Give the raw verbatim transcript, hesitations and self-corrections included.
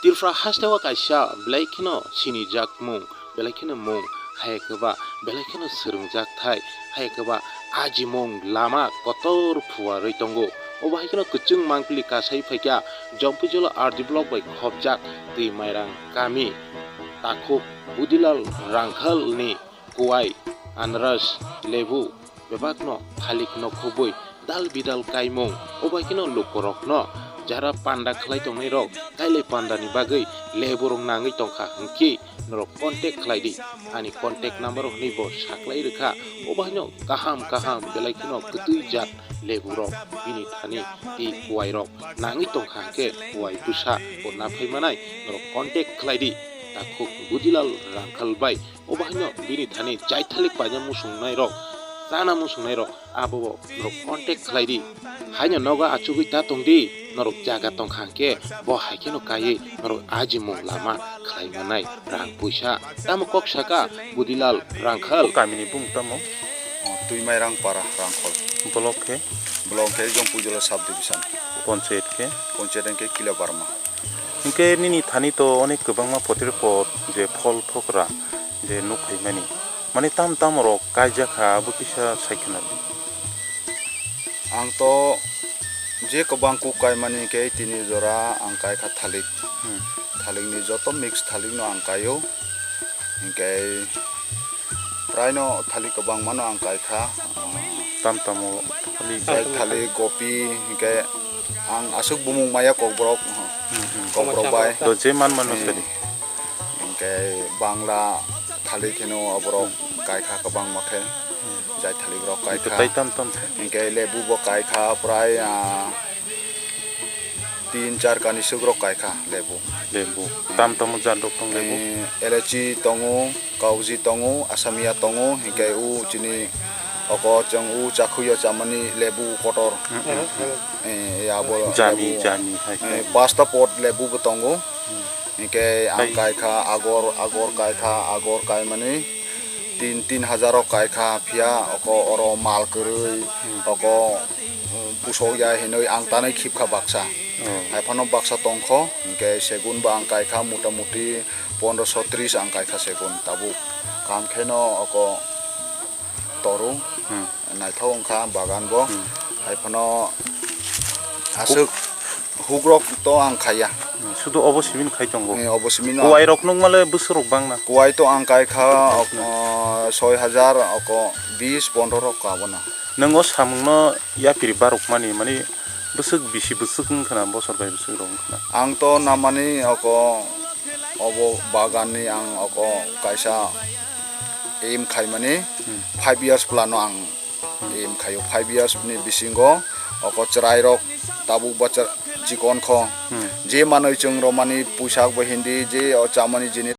Tripura hasteo kaisa belai kheno sinijakmung, belai kheno mung, hai khe ba belai kheno swrwngjakthai, hai khe ba ajimung lama kotor phuarwi tongo. Obo hai kheno kwchwng mangpili kasai phaikha Jompijolo R D block bai khopjak Twi Mairang kami takhuk Budilal Rangkhalni kuai, anaras, lebu bebakno thalik nokhobwi dal bidal kaimung. Obo hai kheno lukurokno jara panda khlai tongnairok kailai pandani bagwi leburok nangwi tongkha hwnkhe norok contact khlai di. Ani contact number hwnwi bo saklai rwkha. Obo haino kaham kaham belai kheno kwtwi jat leburok bini thani tei kuairok nangwi tongkha hwnkhe kuai bwsa bo naphai manai norok contact khlai di. Takhuk Budilal Rangkhal bai obo haino bini thani jaithalik paina muchungnairok, chana muchungnairok, abobo norok contact khlai di. Haino nogo achugwi ta tong di, norok jaga tongkha hwnkhe bo hai kheno kaiwi norok ajimung lama khlai manai rang puisa. Tamo kok saka Budilal Rangkhal. O kamini bung tamo? O, Twi Mairang para Rangkhal. Block khe? Block khe Jompijolo sub division. Panchayat khe? Panchayat hwnkhe Kila Barma. Hinkhe nini thani to onek kwbangma potir pot je phol phokra je nuk phaimani. Mane tam tam rok kaijak kha abo kisa sai khna di. Ang to je kwbang kuk kaimani hinkhe tini jora ang kai kha thalik. Hmm. Thalikni joto mix thalikno ang kaio. Hinkhe praino thalik kwbangmano ang kai kha. Tam tamo thalik. Jai thalik, gopi, hinkhe ang aswk bumung maya kokborok, hmm, hmm, kokborok bai. To je man mano, hmm, sadi. Hinkhe bangla thalik hino aborok, hmm, kai kha kwbangma khe. Hmm. Jai thalik rok kai kha. Ito tai tam tam khe. Hinkhe lebu bo kai kha prai, ah, tin char kani swk rok kai kha lebu. Lebu. Tam tamo jat rok tong lebu? Eh, elechi tongo, kauji tongo, asamiya tongo, hinkhe u chini oko chwng u chakhuyo chamani lebu kotor. Hmm, hmm, hmm. Eh, abo jami, lebu, jami hai eh, khe. Pasta pot lebu bo tongo. Hmm. Hinkhe ang tai kai kha agor, agor kai kha, agor kaimani tin, tin hajar rok kai kha, phiya oko oro mal kwrwi, hmm, oko, um, pusok ya hinwi ang tanwi khip kha baksa. Oh. Haiphano baksa tong kho, hinkhe segun bo ang kai kha mota moti pondroso tris ang kai kha segun tabuk. Kaham kheno oko toru, hmm, naithok wng kha bagan bo. Hmm. Haiphano aswk hukrok to ang khaiya. Hmm, sudu obo simin khai tongo. Eh, obo simin no. Kuwai rok nukma le bwswk rok bang na? Kuwai to ang kai kha, hmm, uh, soi hajar, oko bis pondro rok ka bono. Nwng o samung no yapri barok mani, mani bwswk bisi bwswk wng khna, bosor bai bwswk rok wng khna? Ang to namani oko obo bagan ni ang oko kaisa aim khaimani, hmm, five years plan no ang aim khaio, five years ni bisingo oko chwrai rok tabuk bachar chikon kho. Hmm. Je manwi chwng romani puisak bo hindi, je o chamani jinis